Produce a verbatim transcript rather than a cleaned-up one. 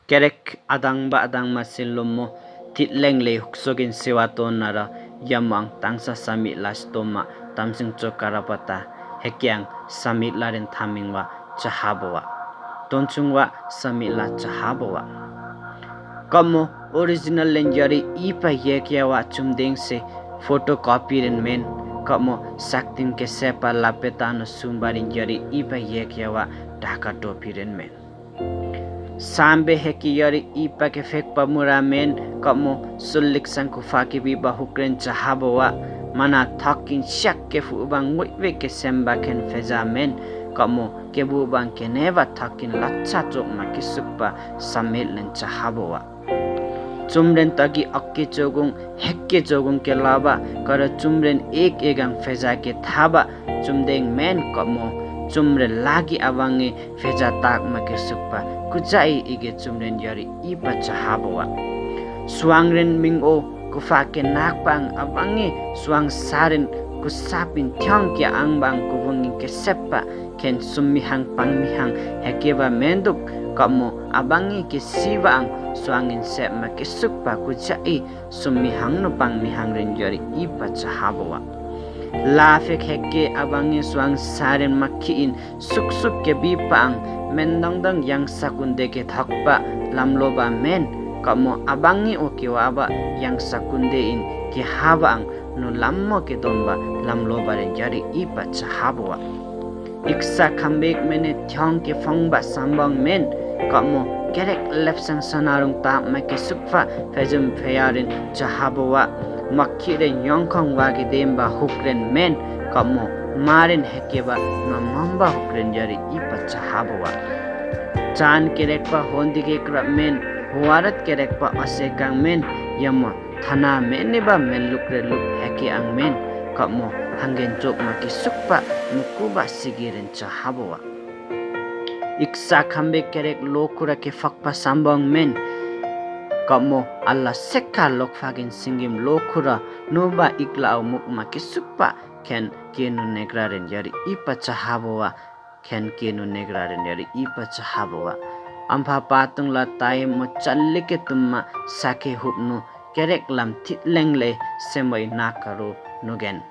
Kerek adangba adangma sin lummo, titleng le huksogin siwa tonna ra, yamang tangsa samit la stomma, tamsing chokarapata, hekyang samit la rin tamingwa chahabowa. Tonchungwa samit la chahabowa. Kamo original len yari ipa yekyawa chumdeng se photocopy rin men, kamo saktin ke sepa lapeta no sumba rin yari ipa yekyawa taka topi rin men. Sambe heki yari ipa ke fekpa mura men, kamo sulik sangku faki biba hukren chahabowa, mana thakin shak ke fuba ngui we ke semba ken feja men, kamo ke buban ke neba thakin lacha chok ma kisukpa samit len chahabowa. Chumren tagi akke chogung, hekke chogung ke laba, karo chumren ek egang feja ke thaba, chumdeng men kamo, chumren lagi abange feja tak ma kisukpa, kujai ige chumren yari ipa chahabowa. Suangren ming o, kufa ke nakpang abange, suang sarin kusapin tyang ke angbang kubungin ke sepa, ken sumihang pangmihang hekeba menduk, kamo abangi ke siwang suangin sep ma kisukpa kujai sumihang no pangmihang rin yari ipa chahabowa. Lafek heke abangi suang sarin makiin suksuk ke bipang mendongdong yang sakunde ke thakpa lamloba men, kamo abangi oke waba yang sakunde in ke habang no lammo ke domba lamloba ren yari ipa chahabowa. Iksa khambek mene tyong ke fongba sambong men, kamo kerek lepsang sanarung ta ma ke sukfa fejum feyarin chahabowa. Makki ren yongkong wagi demba hukren men, kamo marin hekeba mamamba hukren yari ipa chahabowa. Chan kerekpa hondi ke krap men, huarat kerekpa asekang men, yamo thana meniba meluk reluk heki ang men, kamo hanggen chok ma kisukpa mukuba sigirin chahabowa. Iksa khambe kerek lokura ke fakpa sambong men, kamo ala sekka lokfagin singim lokura nuba ikla muk ma kisukpa ken kenu negrarin yari ipa chahabowa. Ken kenu negrarin yari ipa chahabowa. Ampha patung la tai mo chalike tumma sake hupnu kerek lam titlengle semoi nakaru nugen.